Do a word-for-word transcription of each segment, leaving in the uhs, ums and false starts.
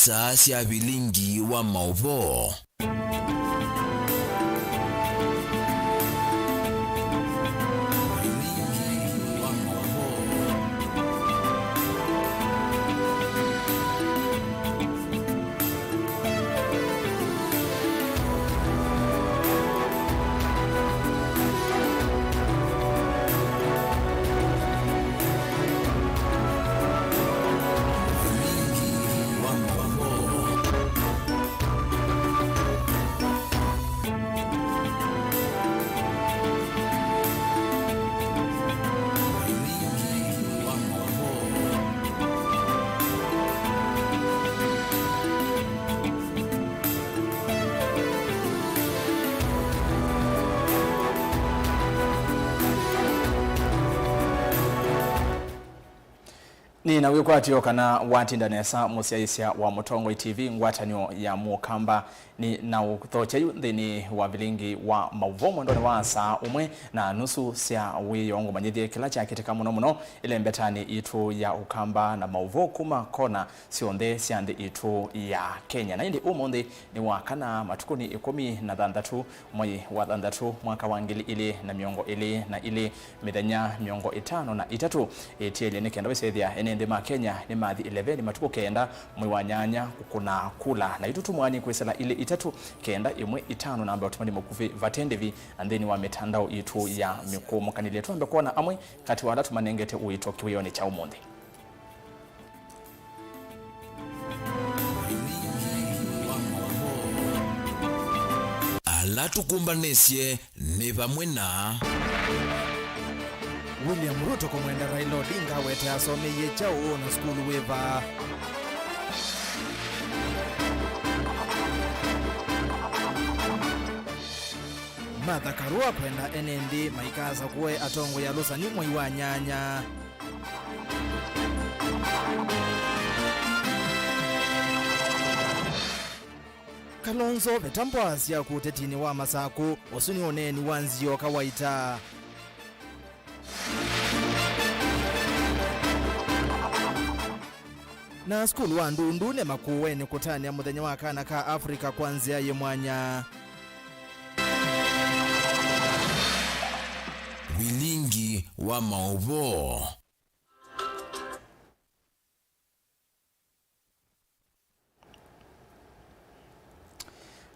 Saa sya vilingi wa maũvoo. Nĩ na wĩkwatyo kana watinda nesa mũsyaĩĩsya wa Mũtongoi T V ngwatanĩo ya Mũkamba. Nĩ na ũthokya yu nthĩnĩ wa vilingi wa maũvoo mwendonĩ wa saa ũmwe na nusu sya wĩoo. Ngũmanyĩthye kĩla kyakĩtĩka mũno mũno ĩlembetanĩ yitũ ya Ũkamba na maũvoo kuma kona syonthe sya nthĩ itũ ya Kenya. Na ĩndĩ ũmũnthĩ nĩ wa kana, matukũ nĩ ĩkũmi na thanthatũ mwei wa thanthatũ mwaka wa ngili ilĩ na mĩongo ĩlĩ na ilĩ, mĩthenya mĩongo ĩtano na ĩtatũ ĩtielye nĩ kenda wĩsethĩa ene nthĩ ma Kenya nĩ mathi ĩleveni matukũ kenda mwei wa nyanya kũkũna kula. Na itutumwani kwĩsĩla ilĩ itatũ kenda ĩmwe ĩtano namba ũtũmani mũkuvĩ vate ndĩvi na nthĩnĩ wa mĩtandao itũ ya mĩkũũmũkanĩlye. Twambe kwona amwe katĩ wa ala tũmanengete ũito kĩwĩonĩ kya ũmũnthĩ. Ala tũkũmbanĩsye nĩ vamwe na William Ruto kũmwenda Raila Odinga awete asomeie kyaũ na sukulu wĩva? Martha Karua kwenda ene nthĩ maikasakũe atongoi alũsani mwei wa nyanya. Kalonzo veta mbwa syaku ũtetinĩ wa Masakũ, ũsu nĩ ũneeni wa nzio kawaita. Na sukulu wa Ndundu nĩ Makueni kũtanĩa mũthenya wa kana ka Africa kwa nzĩa yĩ mwanya. Vilingi wa maũvoo.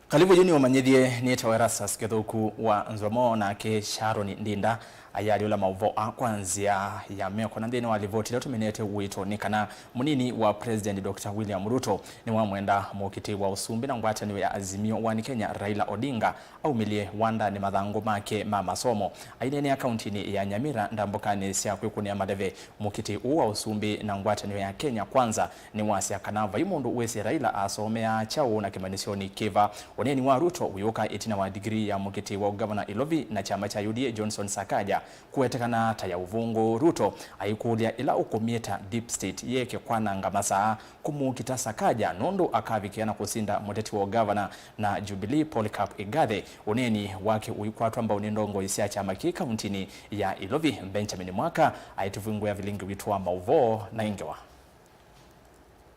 Kalivu yu nĩũmanyĩthye nĩtawa Erastus Kĩthũku wa Nzomo, nake Sharon Ndinda ayaalyũla maũvoo aa kwa nzĩa ya meko. Na nthĩnĩ wa livoti ĩla tũminĩte ũito nĩ kana mũnini wa President Doctor William Ruto nĩwamwenda mũkitĩi wa ũsumbĩ na ngwatanĩo ya Azimio One Kenya Raila Odinga aumĩlye wandanĩ mathangũ make ma masomo. Aineenea kauntinĩ ya Nyamira ndambũkanĩ sya kwĩkũnĩa maleve, mũkitĩi ũũ wa ũsumbĩ na ngwatanĩo ya Kenya Kwanza nĩwasya kana vai mũndũ wĩsĩ Raila asomeaa kyaũ na kĩmanyĩsyonĩ kĩva. Ũneeni wa Ruto wĩũka ĩtina wa ndigiri ya mũkitĩi wa ũgavana Ilovi na kyama kya U D A Johnson Sakaja kũwetekana ta ya ũvũngũ. Ruto aikũlya ĩla ũkũmyĩta deep state yĩeke kwananga masaa kũmũkita Sakaja nũndũ akavikĩa na kũsinda mũteti wa ũgavana na Jubilee Polycarp Igathe. Ũneeni wake ũikwatwa mbau nĩ ndongoi sya kyama kĩĩ kauntinĩ ya Ilovi. Benjamin Mwaka aitũvingũĩa vilingi witũ wa maũvoo na ĩngĩ wa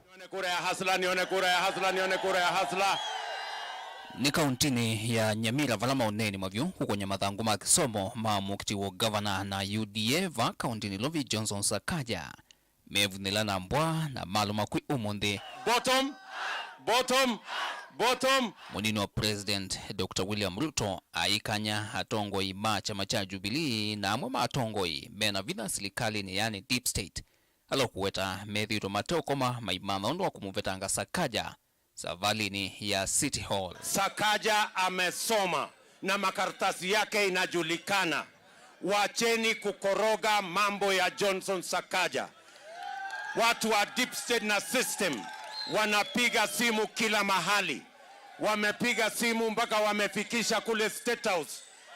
Nione kura ya Hasla, nione kura ya Hasla, nione kura ya Hasla. Nĩ kauntinĩ ya Nyamira vala maũneeni mavyũ kũkũnya mathangũ ma kĩsomo ma mũkiti wa gavana na U D A va kauntinĩ Ilovi Johnson Sakaja mevunĩla na mbwa na malũma kwĩ ũmũnthĩ. Bottom, bottom, bottom. Mũnini wa President Doctor William Ruto aikanya atongoi ma kyama kya Jubilee na amwe ma atongoi mena vinya silikalĩnĩ, yani deep state, ala ũkũweta methĩĩtwe mateũkoma maimantha ũndũ wa kũmũvetanga Sakaja savalĩnĩ ya City Hall. Sakaja amesoma na makaratasi yake inajulikana. Wacheni kukoroga mambo ya Johnson Sakaja. Watu wa deep state na system wanapiga simu kila mahali. Wamepiga simu mpaka wamefikisha kule State House,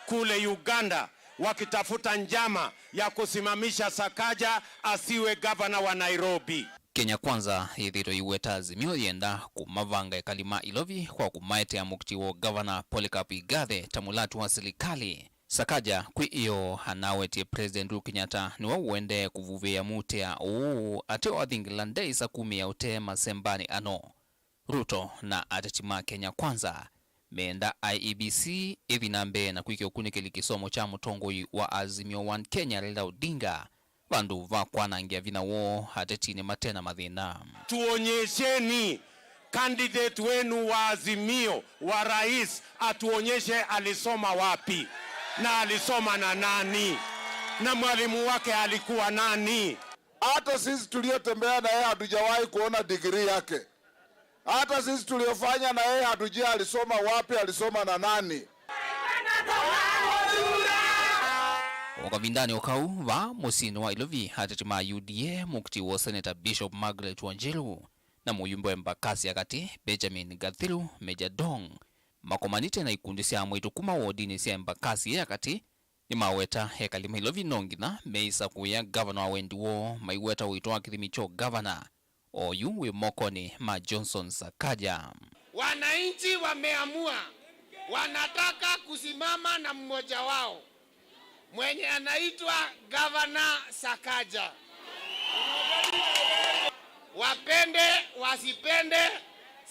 kule Uganda, wakitafuta njama ya kusimamisha Sakaja asiwe gavana wa Nairobi. Kenya Kwanza yĩthĩĩtwe ĩiweta Azimio yĩenda kũmavanga ekali ma Ilovi kwa kũmaetea mũkiti wa gavana Polycarp Igathe ta mũlati wa silikalĩ. Sakaja kwĩ ĩoo anawetie President Uhuru Kenyatta nĩwe ũendee kũvuvĩĩa mũtĩa ũũ ateo athingĩla ndeĩsa kumĩa ũtee masembanĩ ano. Ruto na ateti ma Kenya Kwanza meenda I E B C ĩthi na mbee na kwĩkĩa ũkunĩkĩli kĩsomo kya mũtongoi wa Azimio One Kenya Raila Odinga vandũ va kwanangĩa vinya woo atetinĩ mate na mathĩna. Tuonyesheni candidate wenu wa Azimio wa rais, atuonyeshe alisoma wapi na alisoma na nani na mwalimu wake alikuwa nani. Hata sisi tuliotembea na yeye hatujawahi kuona degree yake. Hata sisi tuliofanya na yeye hatujui alisoma wapi, alisoma na nani. O kavindanĩ o kau, vaa mũsyĩnĩ wa Ilovi, ateti ma U D A, mũkiti wa seneta Bishop Margaret Wanjiru na mũyumbe wa Embakasi ya Katĩ Benjamin Gathiru Meja Dong makomanĩte na ikundi sya amwaitũ kuma wodinĩ sya Embakasi ya Katĩ nĩmaweta ekali ma Ilovi no nginya meĩsa kũĩa ngavana wa wendi woo maiweta ũito wa kĩthimi kya ũngavana, oyu wĩ mokonĩ ma Johnson Sakaja. Wananchi wameamua, wanataka kusimama na mmoja wao mwenye anaitwa Gavana Sakaja. Wapende wasipende,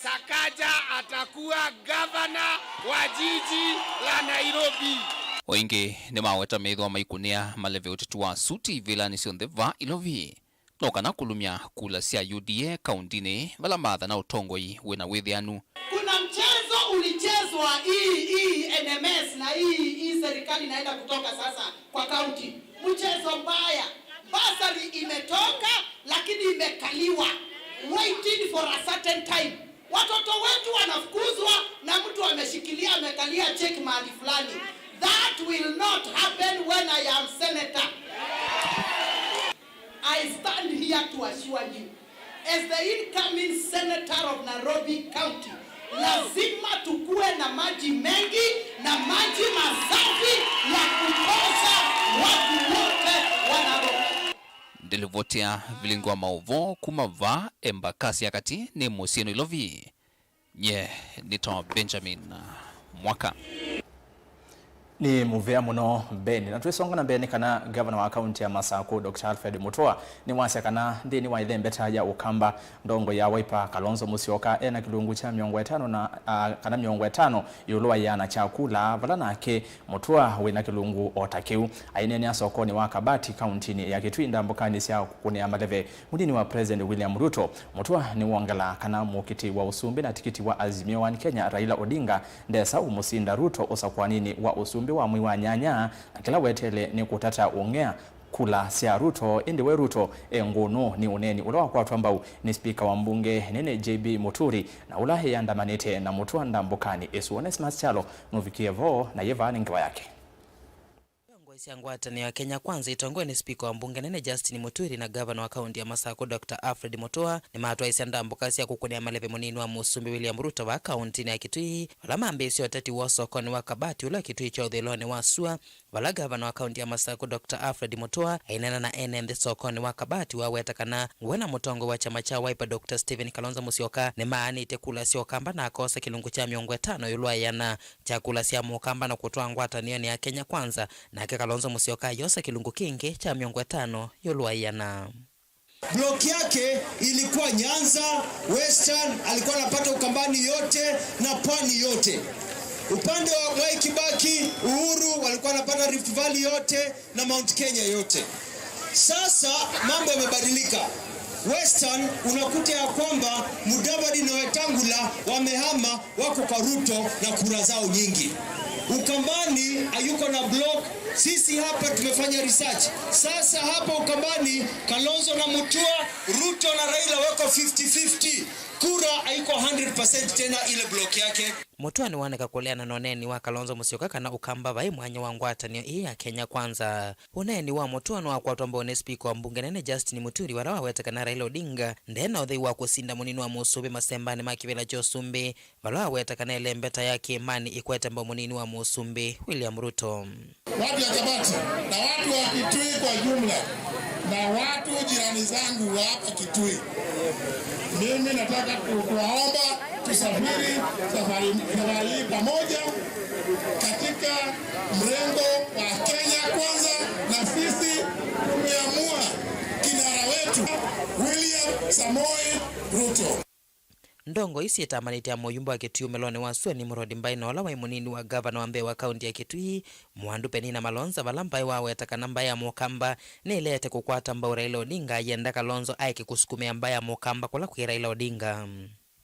Sakaja atakuwa gavana wa jiji la Nairobi. O ĩngĩ nĩmaweta methĩwa maikũnĩa maleve ũteti wa suti ivĩlanĩ syonthe va Ilovi, no kana kũlũmya kula sya U D A kaũntinĩ vala mathana ũtongoi wĩna wĩthĩanu. Kuna mchezo ulichezwa hii, hii N M S na hii, hii serikali inaenda kutoka sasa kwa kaunti. Mchezo mbaya. Basari imetoka, lakini imekaliwa. Waiting for a certain time. Watoto wetu wanafukuzwa na mtu ameshikilia, amekalia cheki mahali fulani. That will not happen when I am senator. I stand here to assure you, as the incoming senator of Nairobi County, lazima tukue na maji mengi na maji masafi ya kutosha watu wote wa Nairobi. Ndĩlivoti ya vilingi wa maũvoo kuma vaa Embakasi ya Katĩ nĩ mũsyĩ Nairobi. Nye nĩtawa Benjamin Mwaka. Nĩ mũvea mũno, Ben. Na twĩsonga na mbee nĩ kana ngavana wa kaunti ya Masakũ, Doctor Alfred Mutua, nĩwasya kana nthĩnĩ wa ĩlembeta ya Ũkamba, ndongo ya Wiper, Kalonzo Musyoka ena kĩlungu kya mĩongo ĩtano na, a, kana mĩongo ĩtano ĩũlũ wa ĩana kya kula, vala nake Mutua wĩna kĩlungu o ta kĩu. Aineenea sokonĩ wa Kabati, kauntinĩ ya Kitui, ndambũkanĩ sya kũkũnĩa maleve, mũnini wa President William Ruto, Mutua nĩwongela kana mũkiti wa ũsumbĩ na tikiti wa Azimio One Kenya Raila Odinga ndesa ũmũsinda Ruto ũsakũaninĩ wa ũsumbĩ wa mwei wa nyanya, na kĩla weteele nĩ kũtata ũng'ea kula sya Ruto, ĩndĩ we Ruto e ngũnũ nĩ ũneeni ũla wakwatwa mbau nĩ spika wa mbunge nene J B Muturi, na ũla ĩandamanĩte na Mutua ndambũkanĩ ĩsu. Onesmus Kyalo nũvikie vo na yĩ vaa nĩ ngewa yake. Iongoesya ngwatanĩo ya Kenya Kwanza ĩtongoe nĩ spika wa mbunge nene Justin Muturi na gavana wa kaunti ya Masakũ Doctor Alfred Mutua nĩmatwaisye ndambũka sya kũkũnĩa maleve mũnini wa mũsumbĩ William Ruto vaa kauntinĩ ya Kitui, vala mambĩĩsye ũteti wa ũsokonĩ wa Kabati ũla Kitui kya ũthũĩlonĩ wa sua, vala gavana wa kaunti ya Masakũ Doctor Alfred Mutua aineena na ene nthĩ sokonĩ wa Kabati waweta kana we na mũtongoi wa kyama kya Wiper Doctor Stephen Kalonzo Musyoka nĩmaanĩte kula sya Ũkamba na akosa kĩlungu kya mĩongo ĩtano ĩũlũ wa ĩana kya kula sya Mũkamba na kũtwaa ngwatanĩonĩ ya Kenya Kwanza, nake Kalonzo Musyoka ayosa kĩlungu kĩngĩ kya mĩongo ĩtano ĩũlũ wa ĩana. Block yake ilikuwa Nyanza, Western, alikuwa anapata Ukambani yote na Pwani yote. Upande wa Mwai Kibaki, Uhuru, walikuwa wanapata Rift Valley yote na Mount Kenya yote. Sasa mambo yamebadilika. Western unakuta ya kwamba Mudavadi na Wetangula wamehama, wako kwa Ruto na kura zao nyingi. Ukambani hayuko na block. Sisi hapa tumefanya research. Sasa hapa Ukambani, Kalonzo na Mutua, Ruto na Raila wako fifty fifty. Kura haiko hundred percent tena ile block yake. Mutua nĩwoneka kũleana na ũneeni wa Kalonzo Musyoka kana Ũkamba vai mwanya wa ngwatanĩo ĩĩ ya Kenya Kwanza. Ũneeni wa Mutua nĩwakwatwa mbau nĩ spika wa mbunge nene Justin Muturi, vala waweta kana Raila Odinga nde na ũthei wa kũsinda mũnini wa mũsumbĩ masembanĩ ma kĩvĩla kya ũsumbĩ, vala waweta kana ĩlembeta ya kĩĩmanĩ ĩkwete mbau mũnini wa mũsumbĩ William Ruto. Watu ya Kabati na watu wa Kitui kwa jumla na watu jirani zangu wa hapa Kitui, mimi nataka ku-, kuwaomba tusafiri safari, safari hii pamoja katika mrengo wa Kenya Kwanza, na sisi tumeamua kinara wetu William Samoei Ruto. Thongo isu syĩtamanĩte na mũyumba wa Kitui ũmĩlonĩ wa sua Nimrod Mbai na ũla waĩ mũnini wa ngavana wa mbee wa kaunti ya Kitui, Mwandu Penina Malonza, vala Mbai waweta kana mbaĩ ya Mũkamba nĩĩleete kũkwata mbau Raila Odinga, ayenda Kalonzo aeke kũsukumĩa mbaĩ ya Mũkamba kũla kwĩ Raila Odinga.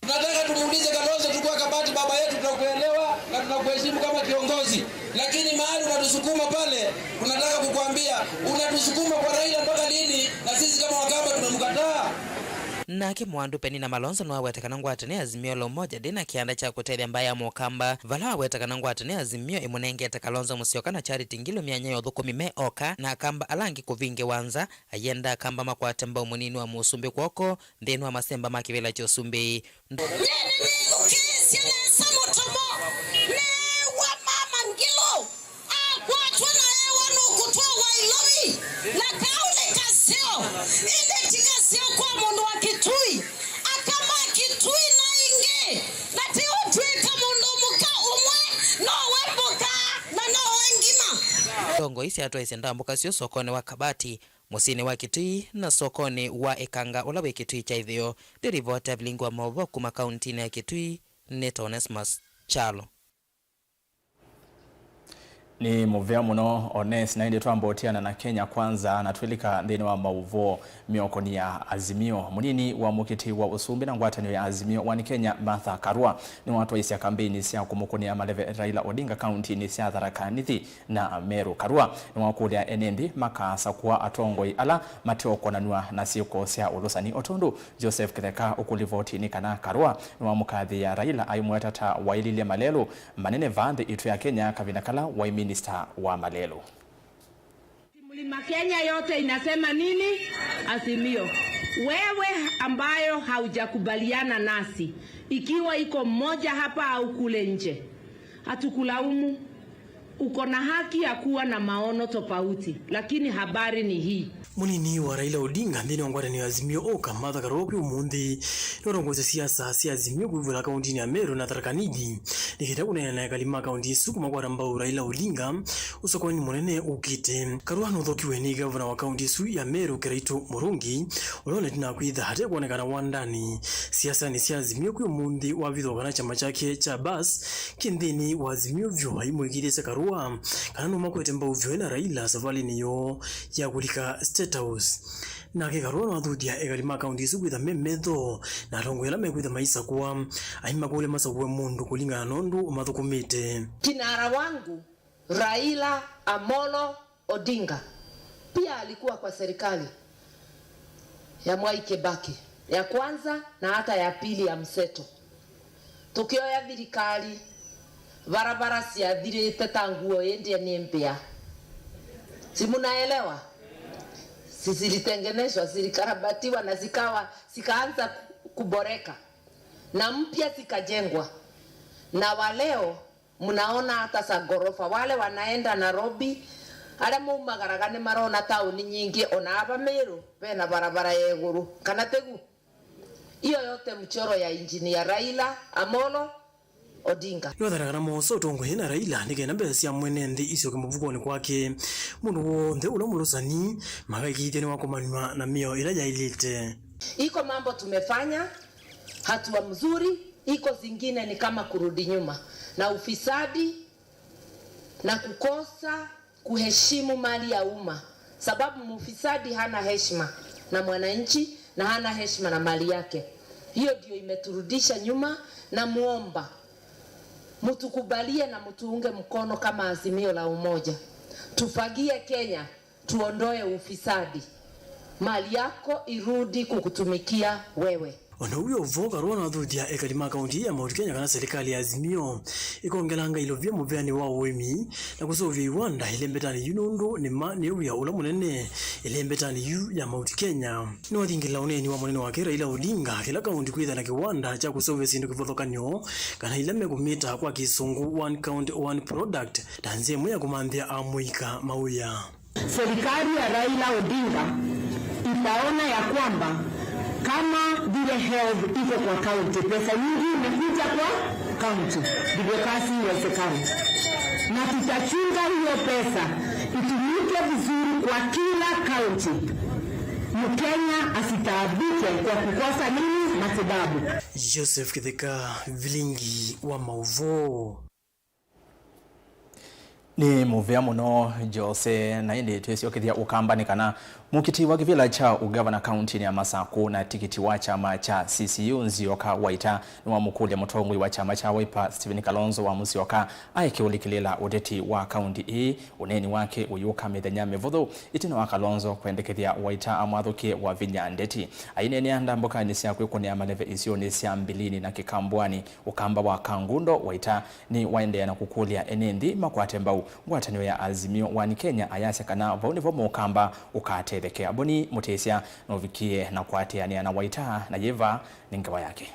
Nataka tumuulize Kalonzo, tukiwa Kabati, baba yetu, tunakuelewa na tunakuheshimu kama kiongozi, lakini mahali unatusukuma pale, tunataka kukuambia, unatusukuma kwa Raila mpaka lini? Na sisi kama Wakamba tumemkataa. Nake Mwandu Penina Malonza nĩwaweta kana ngwatanĩo ya Azimio la Umoja ndĩna kĩanda kya kũtethya mbaĩ ya Mũkamba, vala waweta kana ngwatanĩo ya Azimio ĩmũnengete Kalonzo Musyoka na Charity Ngilu myanya ya ũthũkũmi me oka na Akamba ala angĩ kũvingĩwa nza, ayenda Akamba makwate mbau mũnini wa mũsumbĩ kw'oko nthĩnĩ wa masemba ma kĩvĩla kya ũsumbĩ. Nĩnĩnĩthukĩĩsye nesa mũtomo, neew'a Mama Ngilu akwatwa na ewa nũkũtwawa Ilovi, na kau nĩ kaseo, ĩndĩ ti kaseo kwa mũndũ wa Kitui. Aka ma Kitui na ingĩ, na ti ũtw'ĩka mũndũ mũka ũmwe, nowe mboka na nowe ngima. Thongo isu syatwaisye ndambũka syũ sokonĩ wa Kabati, mũsyĩnĩ wa Kitui, na sokonĩ wa Ĩkanga ũla wĩ Kitui kya ĩtheo. Ndĩ rivoti ya vilingi wa maũvoo kuma kauntinĩ ya Kitui, nĩtawa Onesmus Kyalo. Nĩ mũvea mũno, Ones, na ĩndĩ twambotiana na Kenya Kwanza na twĩlika nthĩnĩ wa maũvoo mĩokonĩ ya Azimio. Mũnini wa mũkĩti wa ũsumbĩ na ngwatanĩo ya Azimio One Kenya, Martha Karua, nĩwatwaisya kambeini sya kũmũkũnĩa maleve Raila Odinga kauntinĩ sya Tharaka Nithi na Meru. Karua nĩwakũlya ene nthĩ makasakũa atongoi ala mateũkonanw'a na syĩko sya ũlũsani, o tondũ Joseph Kitheka ũkũlivoti nĩ kana Karua nĩwamũkathĩĩa Raila aimweta ta waĩlilye malelũ manene vaa nthĩ itũ ya Kenya kavinda kala waĩ minista wa malelũ. Mlima Kenya yote inasema nini? Azimio. Wewe ambayo haujakubaliana nasi, ikiwa iko mmoja hapa au kule nje, hatukulaumu. Uko na haki ya kuwa na maono tofauti, lakini habari ni hii. Mũnini wa Raila Odinga nthĩnĩ wa ngwatanĩo ya Azimio Oka, Martha Karua, kwĩ ũmũnthĩ nĩwatongoesye siasa sya Azimio kwĩvũla kauntinĩ ya Meru na Tharaka Nithi nĩ kenda kũneena na ekali ma kaunti ĩsu kũmakwata mbau Raila Odinga ũsokonĩ mũnene ũkĩte. Karua nũthokiwe nĩ gavana wa kaunti ĩsu ya Meru, Kiraitu Murungi, ũla ũnetina kwĩtha ate kwonekana wandanĩ siasanĩ sya Azimio kwĩ ũmũnthĩ wavithwa kana kyama kyake kya Bas kĩ nthĩnĩ wa Azimio vyũ, aimwĩkĩĩthya Karua kana nũmakwete mbau vyũ na Raila savalĩnĩ yoo ya kũlika State House. Nake Karua nĩwathuthya ekali ma kaunti ĩsu kwĩtha me metho na atongoi ala mekwĩtha maisakũa, aimakũlya masakũe mũndũ kũlingana na ũndũ ũmathũkũmĩte. Kinara wangu Raila Amolo Odinga pia alikuwa kwa serikali ya Mwai Kibaki, ya kwanza na hata ya pili ya mseto. Tũkĩoya thirikari, barabara syathirĩte ta nguo ĩndĩ nĩ mbĩa. Si mnaelewa? Si zilitengenezwa, zilikarabatiwa na zikawa, zikaanza kuboreka, na mpya zikajengwa. Na wa leo mnaona hata za ghorofa, wale wanaenda Nairobi, arĩa maumagaraga nĩ marona taũni nyingĩ, ona ava Meru vena barabara ya ĩgũrũ, kana tĩgu? Hiyo yote mchoro ya Engineer Raila Amolo Odinga. Nĩwathana kana moosa ũtongoi na Raila nĩ kenda mbesa sya mwene nthĩ isyoke mũvukonĩ kwake. Mũndũ w'onthe ũla mũlũsani makaĩkĩĩthya nĩwakomanw'a na mĩao ĩla yaĩlĩte. Iko mambo tumefanya hatua mzuri, iko zingine ni kama kurudi nyuma na ufisadi na kukosa kuheshimu mali ya umma, sababu mufisadi hana heshima na mwananchi na hana heshima na mali yake. Hiyo ndio imeturudisha nyuma, na muomba mutukubalie na mutuunge mkono kama Azimio la Umoja, tufagie Kenya, tuondoe ufisadi, mali yako irudi kukutumikia wewe. O na ũu wĩ o vo, Karua nĩwathuthya ekali ma kaunti ya Mount Kenya kana silikalĩ ya Azimio ĩkongelanga ilovia mũveanĩ wa ũĩmi na kũseũvya iwanda ĩlembetanĩ yu, nũndũ nĩma nĩ wĩa ũla mũnene ĩlembetanĩ yu ya Mount Kenya. Nĩwathingĩla ũneeni wa mũnene wake Raila Odinga kĩla kaunti kwĩtha na kĩwanda kya kũseũvya syĩndũ kĩvathũkany'o, kana ila mekũmĩta kwa Kĩsũngũ one county, one product, ta nzĩa ĩmwe ya kũmanthĩa amũika mawĩa. Serikali ya Raila Odinga itaona ya kwamba kama vile health iko kwa county, pesa nyingi imekuja kwa county, ndivyo kazi iwezekane. Na tutachunga hiyo pesa itumike vizuri kwa kila county. Mkenya asitaabike kwa kukosa nini? Matibabu. Joseph Kitheka, vilingi wa mauvoo. Nĩ mũvea mũno, Jose, na ĩndĩ twĩsyokethya Ũkamba nĩ kana mũkiti wa kĩvĩla kya ũgavana kauntinĩ ya Masakũ na tikiti wa kyama kya C C U Nzioka Waita nĩwamũkũlya mũtongoi wa kyama kya Wiper Stephen Kalonzo wa Musyoka aeke ũlikĩlĩla ũteti wa kaunti ĩĩ. Ũneeni wake ũyũka mĩthenya mĩvũthũ ĩtina wa Kalonzo kwendekethya Waita amwathũkĩe Wavinya ndeti. Aineenea ndambũkanĩ sya kwĩkũnĩa maleve isionĩ sya Mbilini na Kĩkambwani, Ũkamba wa Kangundo, Waita nĩwaendeea na kũkũlya ene nthĩ makwate mbau ngwatanĩo ya Azimio One Kenya, ayasya kana vau nĩvo Mũkamba ũkatethekea. Boni Mũtĩsya nũvikie na kũatĩanĩa na Waita na yĩva nĩ ngewa yake.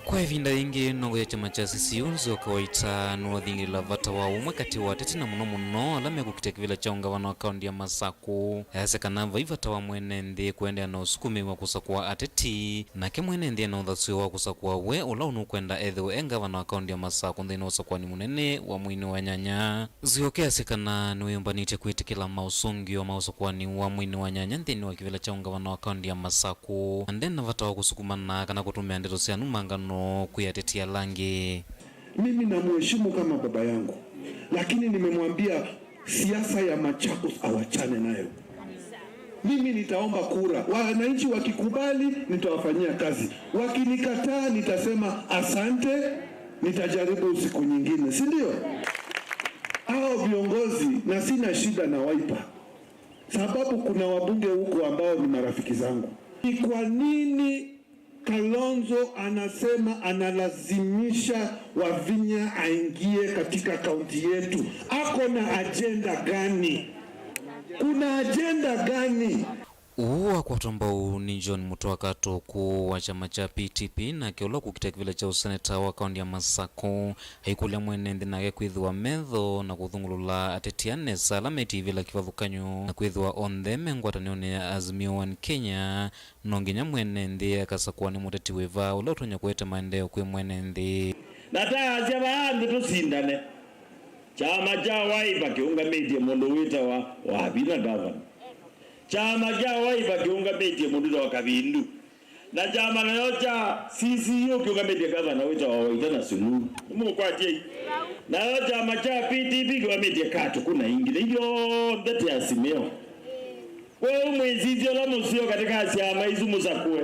Kwa ĩvinda yĩngĩ, nongo ya kyama kya C C U Nzioka Waita nĩwathingĩlĩla vata wa ũmwe katĩ wa ateti na mũno mũno ala mekũkitĩa kĩvĩla kya ũngavana wa kaunti ya Masakũ. Ayasya kana vai vata wa mwene nthĩ kũendeea na ũsukumĩi wa kũsakũa ateti, nake mwene nthĩ ena ũthasyo wa kũsakũa we ũla ũnũkwenda ethĩwe e ngavana wa kaunti ya Masakũ nthĩnĩ wa ũsakũani mũnene wa mweinĩ wa nyanya. Nzioka asya kana nĩwĩyũmbanĩtye kwĩtĩkĩla maũsũngĩo ma ũsakũani wa mweinĩ wa nyanya nthĩnĩ wa kĩvĩla kya ũngavana wa kaunti ya Masakũ, na ndena vata wa kũsukumana kana kũtũmĩa ndeto sya nũmangano kwĩ ateti ala angĩ. Mimi namheshimu kama baba yangu, lakini nimemwambia siasa ya Machakos awachane nayo. Mimi nitaomba kura. Wananchi wakikubali, nitawafanyia kazi. Wakinikataa, nitasema asante, nitajaribu siku nyingine, si ndio? Hao viongozi, na sina shida na Wiper, sababu kuna wabunge huko ambao ni marafiki zangu. Ni kwa nini Kalonzo anasema analazimisha Wavinya aingie katika kaunti yetu? Ako na ajenda gani? Kuna ajenda gani? Ũũ wakwatwa mbau nĩ John Mũtũa Katuku wa kyama kya P T P, nake ũla ũkũkitĩa kĩvĩla kya ũseneta wa kaunti ya Masakũ aikũlya mwene nthĩ nake kwĩthĩwa metho na kũthũngũlũla ateti a nesa ala metie ivĩla kĩvathũkany'o na kwĩthĩwa onthe me ngwatanĩonĩ ya Azimio One Kenya. No nginya mwene nthĩ akasakũa nĩ mũteti wĩva ũla ũtonya kũete maendeeo kwĩ mwene nthĩ. Na ta asya vaa nthĩ tũsindane, kyama kya Wiper kĩũngamĩtye mũndũ wĩtawa Wavinya Gavana. Kyama kya Wiper kĩũngamĩtye mũndũ wĩtawa Kavindu. Na kyama nayo kya C C U kĩũngamĩtye Gavana wĩtawa Waita na Suluhu. Nĩmũkwatyei? Nayo kyama kya P T P kĩũngamĩtye Katuku na ingĩ. Na ithyonthe ti Azimio. Kwoou mwĩsisye ũla mũseo katĩ ka syama isu mũsakũe.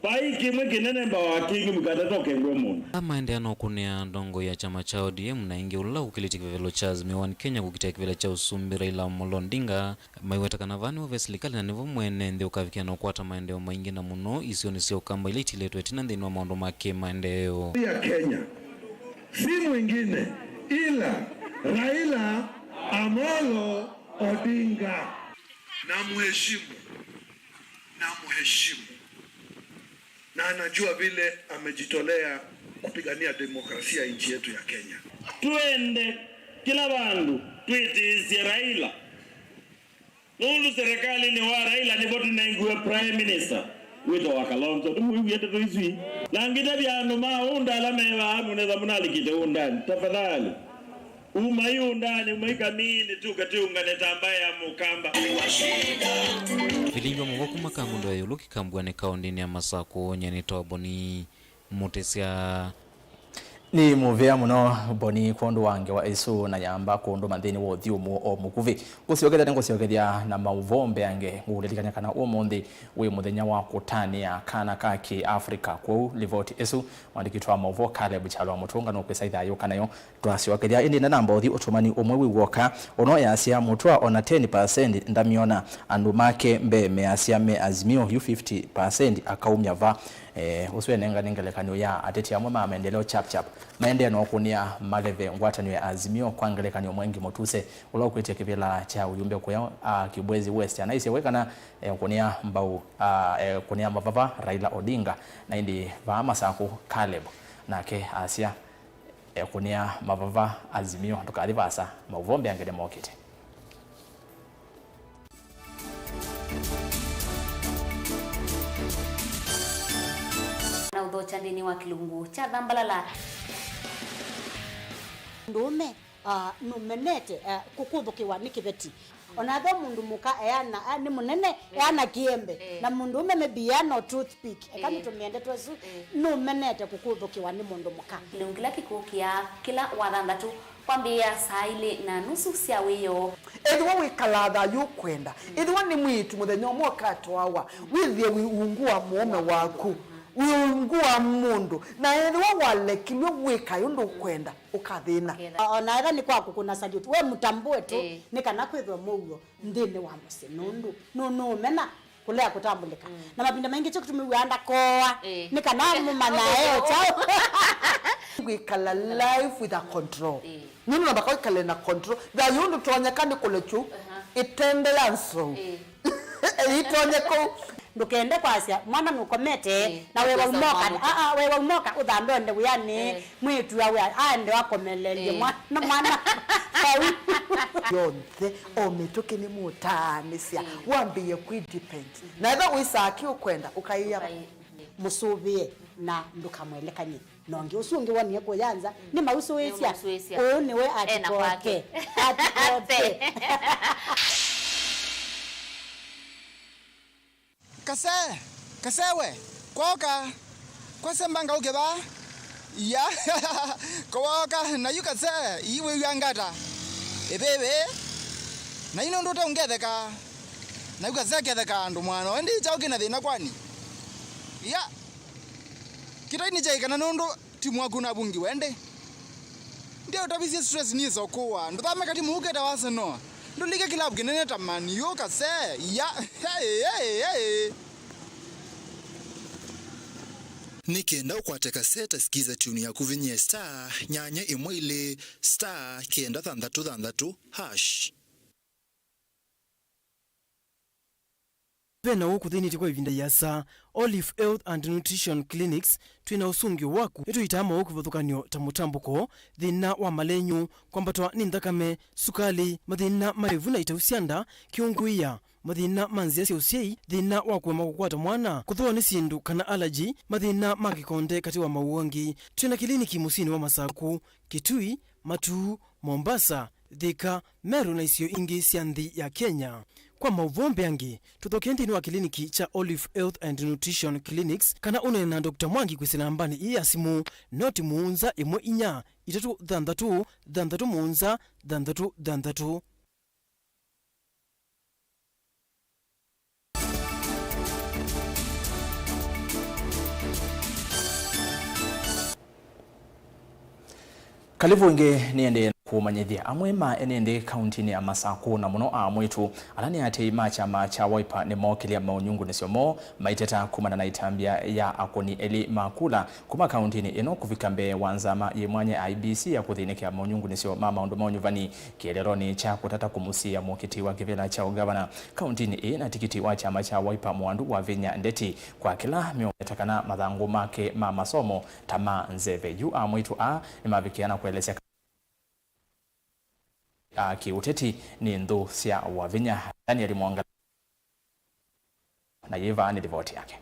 Vai kĩmwe kĩnene mbawa kĩngĩ mũkatatokengwe mũno. Ala maendeea na ũkũnĩa ndongoi ya kyama kya O D M na ĩngĩ ũla ũkĩlĩtye kĩvevelo kya Azimio One Kenya kũkitĩa kĩvĩla kya ũsumbĩ Raila Amolo Odinga, maiweta kana vaa nĩvo ve silikalĩ na nĩvo mwene nthĩ ũkavikĩa na ũkwata maendeeo maingĩ na mũno isionĩ sya Ũkamba ila itilĩtwe ĩtina nthĩnĩ wa maũndũ ma kĩmaendeeo. Ya Kenya si mwingine ila Raila Amolo Odinga. Namheshimu, namheshimu. Na anajua vile amejitolea kupigania demokrasia ya nchi yetu ya Kenya. Twende kĩla vandũ twĩtĩĩsye Raila. Nũndũ serikalinĩ wa Raila nĩvo tũnengiwe prime minister wĩtawa Kalonzo. Nĩmwĩw'e ndeto isu ii? Na ngĩtavya andũ ma ũnda ala me vaa, mũnetha mũnalikĩte ũndanĩ, tafadhali. Umai ũndanĩ, umai kamini, tuke tũũngane ta mbaĩ ya Mũkamba. Vilingi wa mũvoo kuma Kangundo ya ĩũlũ Kĩkambwani kaũndĩnĩ ya Masakũ, nyie nĩtawa Boni Mũtĩsya. Nĩ mũvea mũno, Boni, kwondũ wa ngewa ĩsu na yamba kũndũma nthĩnĩ wa ũthyũmũo o mũkuvĩ. Ngũsyokethya, nĩngũsyokethya na maũvoo mbeange. Ngũkũlilikany'a kana ũmũnthĩ wĩ mũthenya wa kũtanĩa kana ka Kĩ-Africa. Kwoou livoti ĩsu, mũandĩki witũ wa maũvoo Caleb Kyalo wa Mũtũnga nũkwĩsa ĩtha yũka nayo. Twasyookethya, ĩndĩ ndanamba ũthi ũtũmani ũmwe wĩ w'oka, ũno easya Mũtũa ona ten percent ndamyona, andũ make mbee measya me Azimio, yu fifty percent akaumya va? Eh, ũsu enengane ngelekany'o ya ateti amwe ma maendeleo chap chap maendee na ũkũnĩa maleve ngwatanĩo ya Azimio. Kwa ngelekany'o, Mwengi Mũtuse, ũla ũkwĩtye kĩvĩla kya ũyumbe kũya, a, Kibwezi West, anaisye we kana ekũnĩa mbau, a, ekũnĩa mavava Raila Odinga, na ĩndĩ vaa Masakũ, Caleb nake asya ekũnĩa mavava Azimio. Ndũkathi vaasa, maũvoo mbeange nĩmokĩte. Na ũthokya nthĩnĩ wa kĩlungu kya Thambalala. Ndũũme Ah, nũmenete, eh, kũkũthũkĩwa nĩ kĩveti. Ona ethĩwa mũndũ mũka eana, ah, nĩ mũnene, eana kĩembe. Eh. Na mũndũ ũme maybe eana o toothpick. Eka nĩtũmĩe ndeto ĩsu, nũmenete kũkũthũkĩwa nĩ mũndũ mũka. Kĩlungu kĩla kĩkũkĩa kĩla wathanthatũ kwambĩĩa saa ilĩ na nusu sya wĩoo. Ethĩwa wĩkalaa thayũ ũkwenda, ethĩwa nĩ mwĩĩtu mũthenya ũmwe ũkatwawa, wĩthĩe wĩ ungu wa mũũme waku, wĩ ungu wa mũndũ, na ethĩwa walekilw'e wĩkae ũndũ ũkwenda, ũkathĩna. O na ethĩwa nĩ kwa kũkũna salute, we mũtambũe tu, nĩ kana kwĩthwe mũuo nthĩnĩ wa mũsyĩ, nũndũ nũ-, nũũmena kũlea kũtambũlĩka. Na mavinda maingĩ kyo kĩtumi wĩaa ndakooa, nĩ kana mũmanyae o kyaũ. Wĩkala life with a control. Nũndũ namba kwĩkale na control. Thayũ ndũtonyeka nĩ kũlekyu ĩtende ya nzou. Ĩtonye kũu. Ndũkende kwasya mwana nũkomete, na wewa umoka, aa, wewa umoka ũthambe ũende wĩanĩ, mwĩĩtu awe aende akomelelye mwana, mwana vau. Yonthe, o mĩtũkĩ nĩmũtaanĩsya, wambĩĩe kwĩ depend. Na ethĩwa wĩsaa kĩ ũkwenda, ũkaĩa mũsũvĩe na ndũkamwelekany'e. Na ũngĩ ũsu ũngĩ wonie kũya nza, nĩmausũĩsya. Nĩmausũĩsya. Ũũ nĩwe ena kwake. Atikoke. Atikoke. Kase, kase we, kwoka. Kwase mbanga ũke va. Ya, kwoka, na yu kase, ii wĩw'a ngata. Ĩvĩvĩ, na yu nũndũ ũte ũngetheka. Na yu kase ketheka andũ mwana, we ndi kyaũ kĩna thĩna kwani? Ya, kĩtai nĩ kyaĩ kana nũndũ Timu waku navungiwe ĩndĩ? Ndio ũtavisye stress nĩsa ũkũwa. Ndũthame katimu ũketa wa Arsenal. Ndũlike kilabu kĩnene ta Man U kase. Ya. Hey, hey, hey. Nĩ kenda ũkwate kaseta, sikiza tune yaku, vinyie star nyanya ĩmwe ilĩ star kenda thanthatũ thanthatũ hash. Ve na ũũ kũthĩnĩtye kwa ĩvinda ĩasa. Olive Health and Nutrition Clinics, twĩ na ũsũngĩo waku. Nĩtũitaa maũũ kĩvathũkany'o ta mũtambũko, thĩna wa malenyũ, kwambatwa nĩ nthakame, sukalĩ, mathĩna ma ĩvu na itau sya nda, kĩũngũĩa, mathĩna ma nzĩa sya ũsyai, thĩna wa kũema kũkwata mwana, kũthũwa nĩ syĩndũ kana allergy, mathĩna ma kĩkonde katĩ wa maũũ angĩ. Twĩ na kĩliniki mũsyĩnĩ wa Masaku, Kitui, Matuu, Mombasa, Thika, Meru na isio ingĩ sya nthĩ ya Kenya. Kwa maũvoo mbeange, tũthokee nthĩnĩ wa kĩliniki kya Olive Health and Nutrition Clinics kana ũneene na Doctor Mwangi kwĩsĩla nambanĩ ĩĩ ya simũ, noti mũonza ĩmwe inya itatũ thanthatũ thanthatũ mũonza thanthatũ thanthatũ. Kalĩvu ĩngĩ nĩendee na kũmanyĩthya amwe ma ene nthĩ kauntinĩ ya Masakũ, na mũno amwĩtu ala nĩ aatĩĩi ma kyama kya Wiper nĩmookĩlya maũnyungunĩsyo moo maiteta kumana na ĩtambya ya akũni elĩ ma kula kuma kauntinĩ ĩno kũvika mbee wa nzama yĩ mwanya ya I E B C ya kũthĩnĩkĩa maũnyungunĩsyo ma maũndũ ma ũnyuvani kĩeleelonĩ kya kũtata kũmũsiĩĩa mũkiti wa kĩvĩla kya ũngavana kauntinĩ ĩĩ na tikiti wa kyama kya Wiper Mwandu Wavinya Ndeti kwa kĩla meũweta kana mathangũ make ma masomo ta ma nzeve. Yu amwĩtu aa nĩmavikĩa na kũelesya a kĩũteti nĩ nthũ sya Wavinya. Daniel Mwanga na yĩva nĩ livoti yake.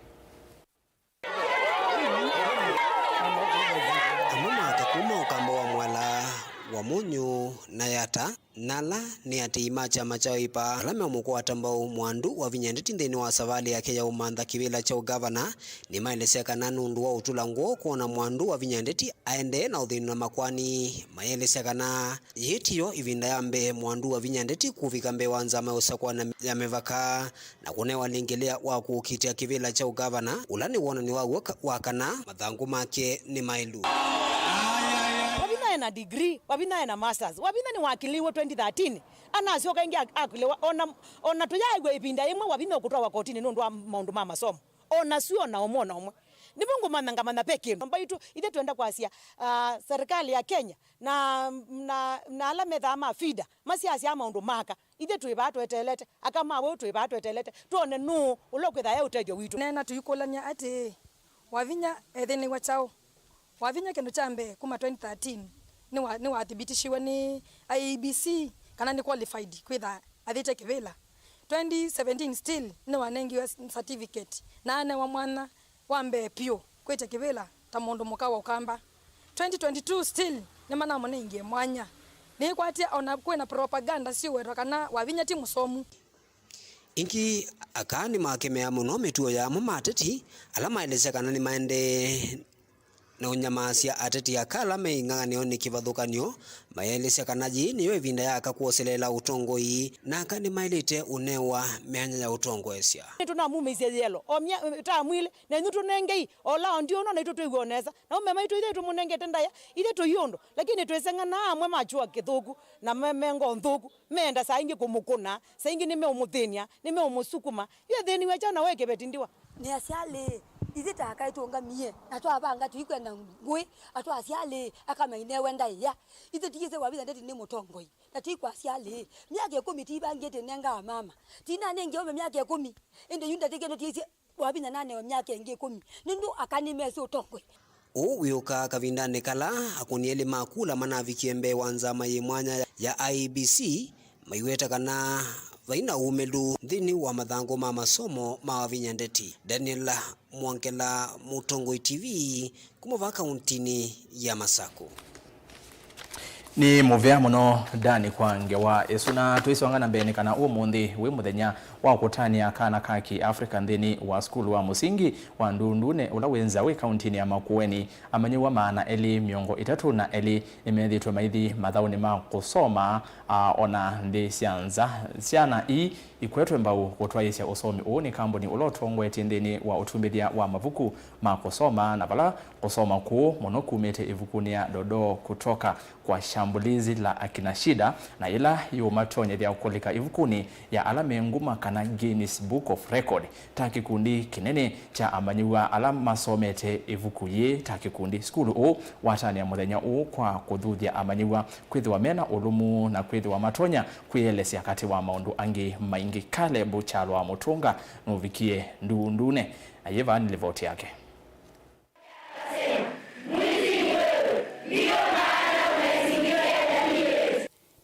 Amwe maata kuma Ũkamba wa Mwala, Wamunyu na Yata, na ala nĩ atĩĩi ma kyama kya Wiper ala meũmũkwata mbau Mwandu Wavinya Ndeti nthĩnĩ wa savalĩ yake ya ũmantha kĩvĩla kya ũgavana, nĩmaelesya kana nũndũ wa ũtũla ngoo kwona Mwandu Wavinya Ndeti aendee na ũthĩni na makwani. Maelesya kana yĩĩ tiyo ĩvinda ya mbee Mwandu Wavinya Ndeti kũvika mbee wa nzama ya ũsakũani ya mĩvaka na kũnewa lĩngĩ lĩa wa kũkitĩa kĩvĩla kya ũgavana, ũla nĩ wonany'o wa w'o ka-, wa kana mathangũ make nĩ maĩlu. Wavinya ena degree, Wavinya ena masters, Wavinya nĩwakĩlĩiwe twenty thirteen, anasyoka ĩngĩ ak-, akĩlĩwa, ona, ona tũyaaĩw'a ĩvinda yĩmwe Wavinya ũkũtwawa kotinĩ nũndũ wa maũndũ ma masomo. Ona sio ona ũmwe ona ũmwe. Nĩvo ngũmanya, ngamanya ve kĩndũ. Mbaitũ, ithe twenda kwasya, ah, serikali ya Kenya na, na, na ala methaa ma FIDA, masyasyaa maũndũ maka. Ithe twĩ vaa tweteelete, aka ma weũ twĩ vaa tweteelete, twone nũũ ũla ũkwĩthaa e ũtethyo witũ. Neena tũikũlany'a atĩĩ, Wavinya ethĩnĩw'a kyaũ? Wavinya kĩndũ kya mbee kuma twenty thirteen nĩwa-, nĩwathibitishiwe nĩ I E B C kana nĩ qualified kwĩtha athĩte kĩvĩla. Twenty seventeen still nĩwanengiwe certificate na anewa mwanya wa mbee piũ kwĩtya kĩvĩla ta mũndũ mũka wa Ũkamba. Twenty twenty-two still nĩmanamũnengie mwanya Nĩkwatya o na kwĩ na propaganda syĩwetwa kana Wavinya ti mũsomu. Ĩngĩ, aka nĩmakemea mũno mĩtuo ya amwe ma ateti ala maelesya kana nĩmaendee na ũnyamaasya ateti aka ala me ing'ang'anĩonĩ kĩvathũkany'o, mayaelesya kana yĩĩ nĩyo ĩvinda ya aka kwoseleela ũtongoi, na aka nĩmaĩlĩte ũnewa myanya ya ũtongoesya. Nĩtũnamumĩisye yelo o mya-, ta mwĩlĩ, nenyu tũnengei o laondi ũno, naitũ twĩw'e o nesa. Na aume maitũ ithe tũmũnengete ndaĩa, ithe tũi ũndũ, lakini twĩseng'anaa amwe makyũa kĩthũku, na me, me ngoo nthũku, meenda saa ingĩ kũmũkũna, saa ingĩ nĩmeũmũthĩny'a, nĩmeũmũsukuma. Yu ethĩniwe kyaũ na we kĩveti ndiwa? Nĩ asyalĩ, ithe ta aka ĩtũngamie, na twavanga tũikwenda ngũĩ, atwa asyalĩ, aka mainewe ndaĩa. Ithe tiyĩsĩ Wavinya Ndeti nĩ mũtongoi, na tĩkwasya alĩ, myaka ĩkũmi tiivangĩte nengaa mama. Tinanengie aume myaka ĩkũmi, ĩndĩ yu ndatĩkĩe nũtĩsye Wavinya nanewe myaka ĩngĩ ĩkũmi, nũndũ aka nĩmesĩ ũtongoi. Ũũ wĩũkaa kavindanĩ kala akũni elĩ ma kula manavikie mbee wa nzama yĩ mwanya ya I E B C, maiweta kana vai na ũmĩlu nthĩnĩ wa mathangũ ma masomo ma Wavinya Ndeti. Daniel Mwongela, Mũtongoi T V, kuma vaa kauntinĩ ya Masaku. Nĩ mũvea mũno, Dani, kwa ngewa ĩsu, na tũisonga na mbee nĩ kana ũmũnthĩ wĩ mũthenya wa kũtanĩa kana ka Kĩafrika nthĩnĩ wa sukulu wa mũsingi wa Ndundune ũla wĩ Nzawi kauntinĩ ya Makueni. Amanyĩw'a maana elĩ mĩongo ĩtatũ na elĩ nĩmethĩĩtwe maithi mathaũnĩ ma kũsoma, a, ona nthĩ sya nza. Syana ii ikwetwe mbau kũtwaĩĩsya ũsomi ũũ nĩ kambuni ũla ũtongoetye nthĩnĩ wa ũtumbĩthya wa mavuku ma kũsoma, na vala kũsoma kũũ mũno kumĩte ĩvukunĩ ya Dodoo Kutoka kwa Shambulizi la Akina Shida, na yĩla yũmatonyethya kũlika ĩvukunĩ ya ala me nguma kana Guinness Book of Record ta kĩkundi kĩnene kya amanyĩw'a ala masomete ĩvuku yĩĩ ta kĩkundi. Sukulu ũũ watanĩa mũthenya ũũ kwa kũthuthya amanyĩw'a kwĩthĩwa mena ũlũmu na kwĩthĩwa matonya kwĩelesya katĩ wa maũndũ angĩ maingĩ. Caleb Kyalo wa Mũtũnga nũvikie Ndundune, na yĩ vaa nĩ livoti yake.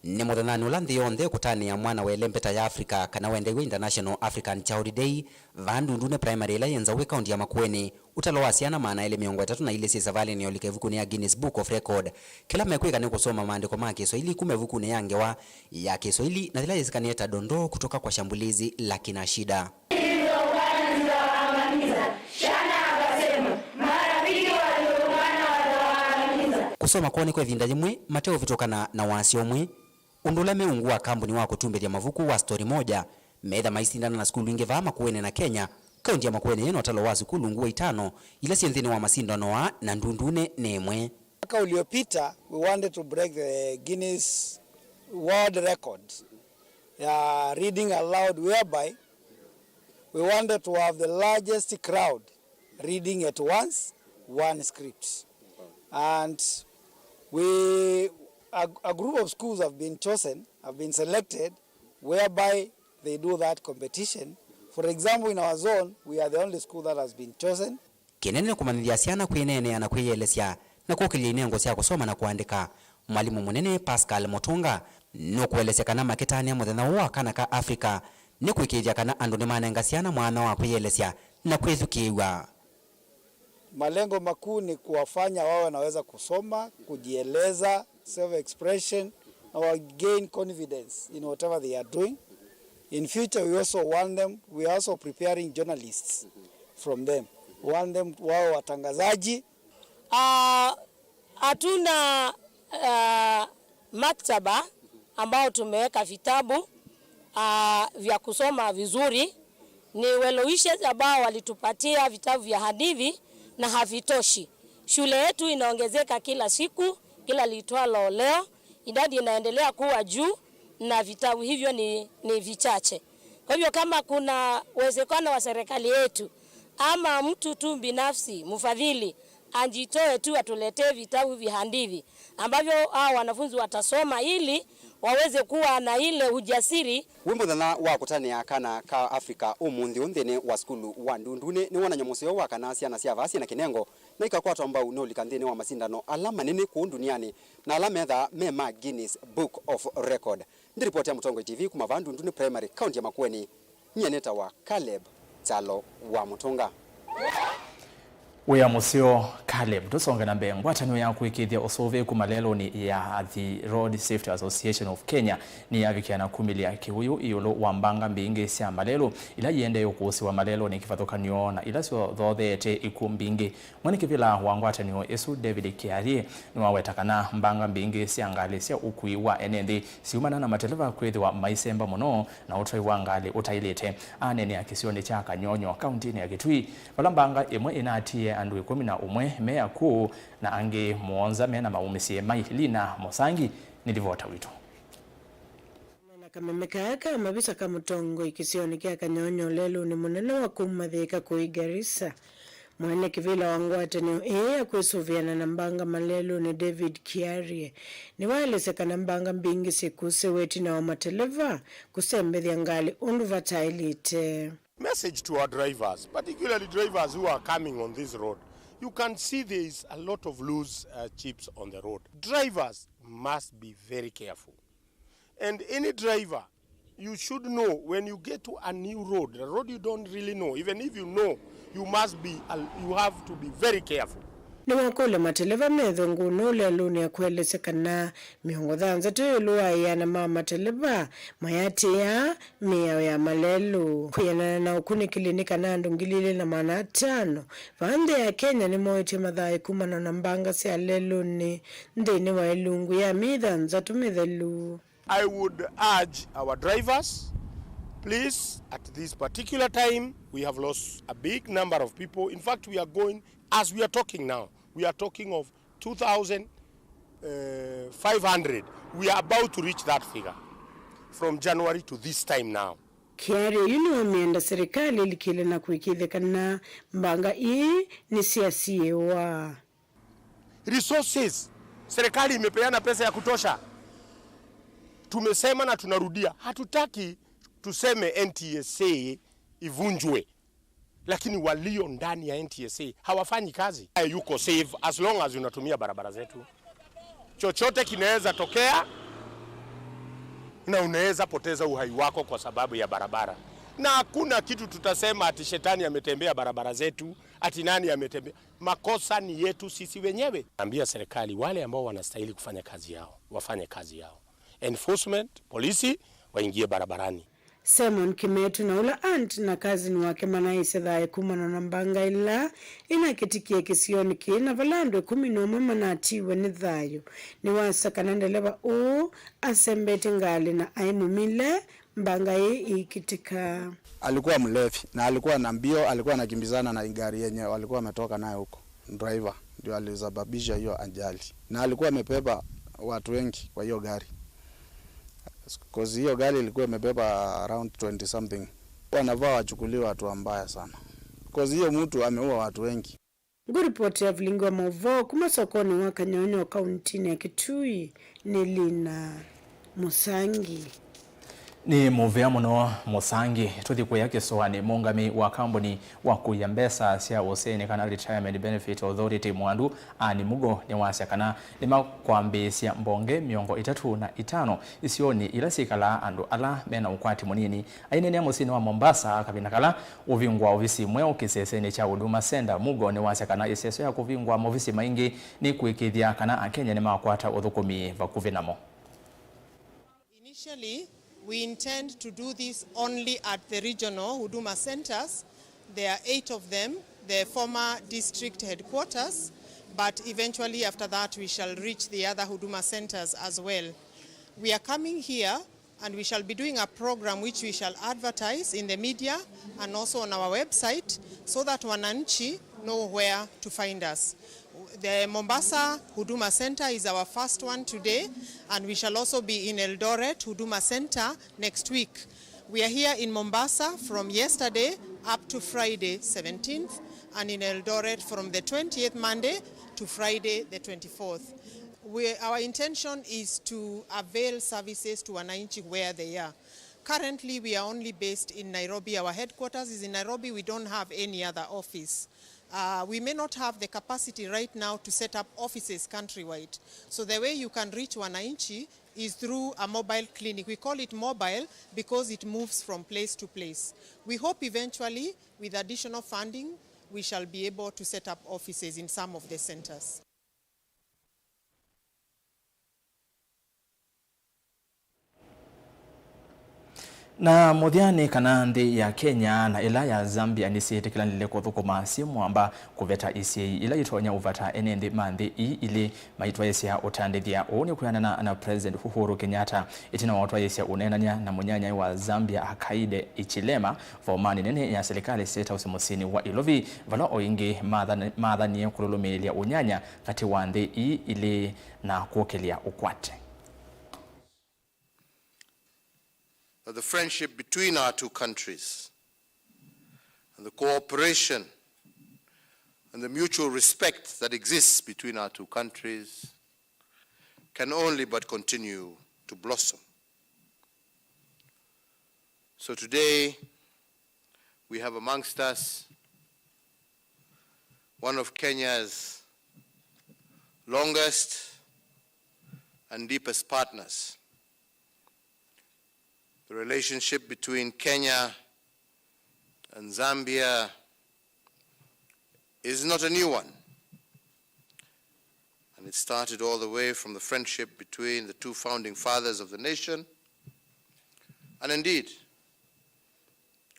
Nĩ mũthenyanĩ ũla nthĩ yonthe ĩkũtanĩa mwana wa ĩlembeta ya Africa, kana wendeiwe International African Child Day, vaa Ndundune Primary ĩla yĩ Nzawi kaunti ya Makueni. Ũtalo wa syana maana elĩ mĩongo ĩtatũ na ilĩ syĩ savalĩnĩ ya ũlika ĩvukunĩ ya Guinness Book of Record. Kĩla mekwĩka nĩ kũsoma maandĩko ma Kĩswaili kuma ĩvukunĩ ya ngewa ya Kĩswaili na yĩla yĩsĩkanĩe ta Dondoo Kutoka kwa Shambulizi la Kina Shida. Nilizoangamiza, shana akasema, marafiki walioungana watawaangamiza. Kũsoma kwoo nĩkwa ĩvinda yĩmwe mateũvĩtũkana na wasya ũmwe, ũndũ ũla me ungu wa kambuni wa kũtumbĩthya mavuku wa Story Moja meetha maisindana na sukulu ingĩ vaa Makueni na Kenya. Kaunti ya Makueni yĩna ũtalo wa sukulu ngũa itano ila syĩ nthĩnĩ wa masindano aa, na Ndundune nĩ ĩmwe. Mwaka uliopita, we wanted to break the Guinness World Record ya reading aloud, whereby we wanted to have the largest crowd reading at once, one script. And we, a, a group of schools have been chosen, have been selected, whereby they do that competition. For example, in our zone, we are the only school that has been chosen. Kĩnene nĩ kũmanyĩthya syana kwĩneenea na kwĩyĩelesya na kũkĩlya inengo sya kũsoma na kũandĩka. Mwalimũ mũnene Pascal Mũtũnga nũkũelesya kana makĩtanĩa mũthenya ũũ wa kana ka Africa nĩ kũĩkĩĩthya kana andũ nĩmanenga syana mwanya wa kwĩyĩelesya na kwĩthukĩĩw'a. Malengo makuu ni kuwafanya wawe wanaweza kusoma, kujieleza, self expression, na wa gain confidence in whatever they are doing. In future, we also want them, we are also preparing journalists from them. We want them wawe watangazaji. Ah, hatuna, ah, maktaba ambao tumeweka vitabu, ah, vya kusoma vizuri. Ni well wishers ambao walitupatia vitabu vya hadithi na havitoshi. Shule yetu inaongezeka kila siku, kila liitwalo leo, idadi inaendelea kuwa juu na vitabu hivyo ni, ni vichache. Kwa hivyo kama kuna uwezekano wa serikali yetu ama mtu tu binafsi, mfadhili, ajitoe tu atuletee vitabu vya hadithi ambavyo hao wanafunzi watasoma ili waweze kuwa na ile ujasiri. Wĩ mũthenya wa kũtanĩa kana ka Africa ũmũnthĩ ũũ nthĩnĩ wa sukulu wa Ndundune nĩ wonany'o mũseo wa kana syana sya vaa syĩ na kĩnengo na ikakwatwa mbau nĩ ũlika nthĩnĩ wa masindano ala manene kũũ ndunianĩ na ala methaa me ma Guinness Book of Record. Ndĩ ripoti ya Mũtongoi T V kuma vaa Ndundune Primary, kaunti ya Makueni. Nyie nĩtawa Caleb Kyalo wa Mũtũnga. Wĩa mũseo, Caleb. Tũsonge na mbee. Ngwatanĩo ya kũĩkĩĩthya ũsũvĩĩku malelũnĩ ya Athi Road Safety Association of Kenya nĩyavikĩa na kumĩlya kĩwĩũ ĩũlũ wa mbanga mbingĩ sya malelũ ila iendee ũkũsĩwa malelũnĩ kĩvathũkany'o na ila syothootheete ikw'ũ mbingĩ. Mwene kĩvĩla wa ngwatanĩo ĩsu, David Kiarie, nĩwaweta kana mbanga mbingĩ sya ngalĩ sya ũkui wa ene nthĩ syumana na mateleva kwĩthĩwa maisemba mũno na ũtwai wa ngalĩ ũtaĩlĩte. Aneenea kĩsionĩ kya Kanyonyo, kauntinĩ ya Kitui, vala mbanga ĩmwe ĩnatiie andũ ĩkũmi na ũmwe me akw'ũ na angĩ mũonza me na maumĩsye mai. Lina Mũsangi nĩ livota witũ. Na kameme kaa ka mavisa ka mũtongoi kĩsionĩ kya Kanyonyo lelũnĩ mũnene wa kuma Thika kũi Garissa, mwene kĩvĩla wa ngwatanĩo ĩĩ ya kwĩsũvĩana na mbanga malelũnĩ, David Kiarie, nĩwaelesya kana mbanga mbingĩ syĩkũsĩwe ĩtina wa mateleva kũsembethya ngalĩ ũndũ vataĩlĩte. Message to our drivers, particularly drivers who are coming on this road. You can see there is a lot of loose, uh, chips on the road. Drivers must be very careful. And any driver, you should know when you get to a new road, a road you don't really know, even if you know, you must be, al-, you have to be very careful. Nĩwakũlya mateleva methwe ngũnũ lelũnĩ ya kũelesya kana mĩongo thanthatũ ĩũlũ wa ĩana ma mateleva mayatĩĩaa mĩao ya malelũ. Kwĩanana na ũkunĩkĩli nĩ kana andũ ngili ilĩ na maana atano vaa nthĩ ya Kenya nĩmoetye mathayũ kumana na mbanga sya lelũnĩ nthĩnĩ wa ĩlungu ya myei thanthatũ mĩthelu. I would urge our drivers, please, at this particular time, we have lost a big number of people. In fact, we are going, as we are talking now, we are talking of two thousand five hundred. We are about to reach that figure from January to this time now. Kiarie yu nĩwamĩenda serikali ĩlikĩle na kũĩkĩĩthya kana mbanga ii nĩsyasiĩwa. Resources. Serikali imepeana pesa ya kutosha. Tumesema na tunarudia, hatutaki tuseme N T S A ivunjwe, lakini walio ndani ya N T S A hawafanyi kazi. Yuko safe as long as unatumia barabara zetu. Chochote kinaweza tokea na unaweza poteza uhai wako kwa sababu ya barabara, na hakuna kitu tutasema ati shetani ametembea barabara zetu, ati nani ametembea. Makosa ni yetu sisi wenyewe. Ambia serikali wale ambao wanastahili kufanya kazi yao, wafanye kazi yao. Enforcement, polisi, waingie barabarani. Simon Kimetu na ũla aunt na cousin wake manaĩsye thayũ kumana na mbanga ĩla ĩnakĩtikie kĩsionĩ kĩĩ, na vala andũ ĩkũmi na ũmwe manatiiwe nĩ thayũ. Nĩwasya kana ndeleva ũũ asembetye ngalĩ na aĩ mũmile mbanga ĩĩ ĩikĩtĩka. Alikuwa mlevi na alikuwa na mbio, alikuwa anakimbizana na gari yenye walikuwa wametoka nayo huko. Driver ndio alisababisha hiyo ajali, na alikuwa amebeba watu wengi kwa hiyo gari, cause hiyo gari ilikuwa imebeba around twenty something. Wanafaa wachukuliwe hatua mbaya sana, cause hiyo mtu ameua watu wengi. Ngũripoti ya vilingi wa maũvoo kuma sokonĩ wa Kanyonyo kauntinĩ ya Kitui nĩ Lina Mũsangi. Nĩ mũvea mũno Mũsangi. Tũthi kũya kĩsũanĩ. Mũũngamĩi wa kambuni wa kũia mbesa sya ũsĩnĩ kana Retirement Benefit Authority Mwandu Anne Mugo nĩwasya kana nĩmakwambĩĩsya mbonge mĩongo ĩtatũ na itano isionĩ ila syĩkalaa andũ ala mena ũkwati mũnini. Aineenea mũsyĩnĩ wa Mombasa kavĩnda kala ũvingũa ovisi mweũ kĩsesenĩ kya Huduma Center, Mugo nĩwasya kana ĩseso ya kũvingũa maovisi maingĩ nĩkũĩkĩĩthya kana Akenya nĩmakwata ũthũkũmi vakuvĩ namo. Initially, we intend to do this only at the regional Huduma Centers. There are eight of them, the former district headquarters, but eventually after that we shall reach the other Huduma Centers as well. We are coming here and we shall be doing a program which we shall advertise in the media and also on our website so that wananchi know where to find us. The Mombasa Huduma Center is our first one today, and we shall also be in Eldoret Huduma Center next week. We are here in Mombasa from yesterday up to Friday seventeenth, and in Eldoret from the twentieth, Monday, to Friday the twenty-fourth. We, our intention is to avail services to wananchi where they are. Currently, we are only based in Nairobi. Our headquarters is in Nairobi. We don't have any other office. Uh, we may not have the capacity right now to set up offices countrywide. So the way you can reach wananchi is through a mobile clinic. We call it mobile because it moves from place to place. We hope eventually, with additional funding, We shall be able to set up offices in some of the centers. Na mũthya nĩ kana nthĩ ya Kenya na ĩla ya Zambia nĩsyĩtĩkĩlanile kũthũkũma syĩ mwamba kũveta isyai ila itonya ũvata ene nthĩ ma nthĩ ii ilĩ maitwaĩĩsya ũtandĩthya. Ũu nĩ kwĩanana na President Uhuru Kenyatta ĩtina wa ũtwaĩĩsya ũneenany'a na mũnyanyae wa Zambia Hakainde Hichilema vomanĩ nene ya silikalĩ State House mũsyĩnĩ wa Ilovi, vala o ĩngĩ mathan-, mathanie kũlũlũmĩĩlya ũnyanya katĩ wa nthĩ ii ilĩ na kũkĩlya ũkwate. That the friendship between our two countries and the cooperation and the mutual respect that exists between our two countries can only but continue to blossom. So today, we have amongst us one of Kenya's longest and deepest partners. The relationship between Kenya and Zambia is not a new one, and it started all the way from the friendship between the two founding fathers of the nation. And indeed,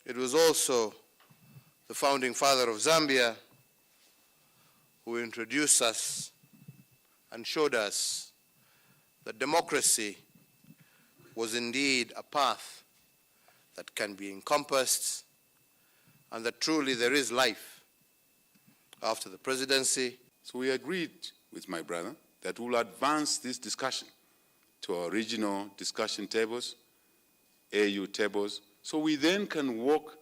it was also the founding father of Zambia who introduced us and showed us that democracy was indeed a path that can be encompassed and that truly there is life after the presidency. So we agreed with my brother that we'll advance this discussion to our regional discussion tables, A U tables, so we then can walk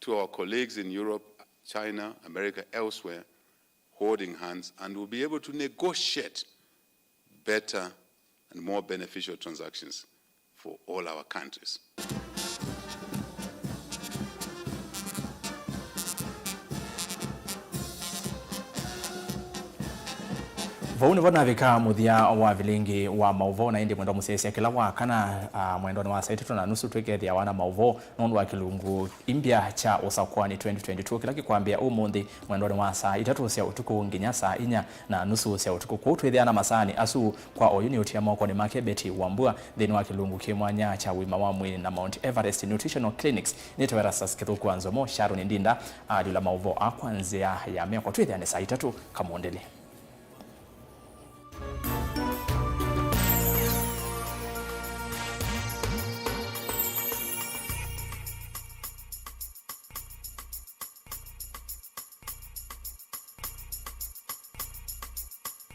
to our colleagues in Europe, China, America, elsewhere, holding hands, and we'll be able to negotiate better and more beneficial transactions for all our countries. Vau nĩvo navika mũthya wa vilingi wa maũvoo, na ĩndĩ mwendwa mũsyaĩĩsya, kĩla wa kana, ah, mwendonĩ wa saa itatũ na nusu twĩkethĩawa na maũvoo nũndũ wa kĩlungu imbya kya Ũsakũani twenty twenty-two kĩla kĩkwambĩa ũmũnthĩ mwendonĩ wa saa itatũ sya ũtukũ nginya saa inya na nusu sya ũtukũ. Kwoou twĩthĩaa na masaani asu kwa oyu nĩ ũtia mokonĩ make Betty Wambua nthĩnĩ wa kĩlungu kĩ mwanya kya ũima wa mwĩĩ na Mount Everest Nutritional Clinics. Nĩtawa Erastus Kĩthũku wa Nzomo, Sharon Ndinda alyũla maũvoo aa kwa nzĩa ya meko. Twĩthĩane saa itatũ kamũndĩlĩ.